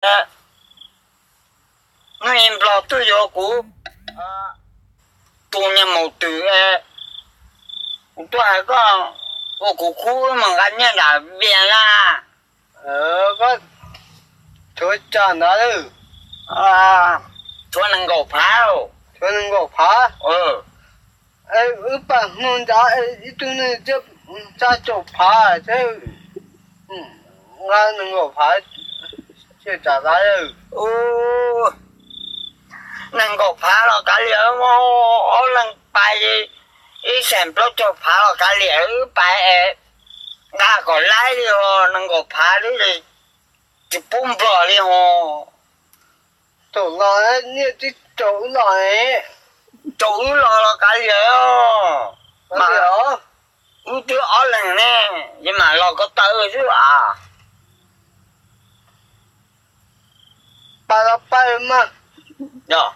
Hnub i Nplog twb yuav kuv tus niag maum twm, kuv tuaj hais koj ua kuv khub mus nqa nyiaj nram Vias na. Koj tshuav tsawg ntawd? Tshuav nees nkaum phav. Tshuav nees nkaum phav? Wb pab Hmoob ntawd ib tug neeg tsa caum phav thiab, nqa nees nkaum phav tsis tsam ntawd. Nees nkaum phav los kav liam, ob leeg pab ib xees plaub caug phav los kav liam, wb pab nqa kom laib li os, nees nkaum phav li tsis pub Nplog li os. Thaum los nyiaj twb rau wb los, rau wb los los kav liam, mas wb twb ob leeg ne, ces mam los ko taw xwb as. Pab los pab mas, yog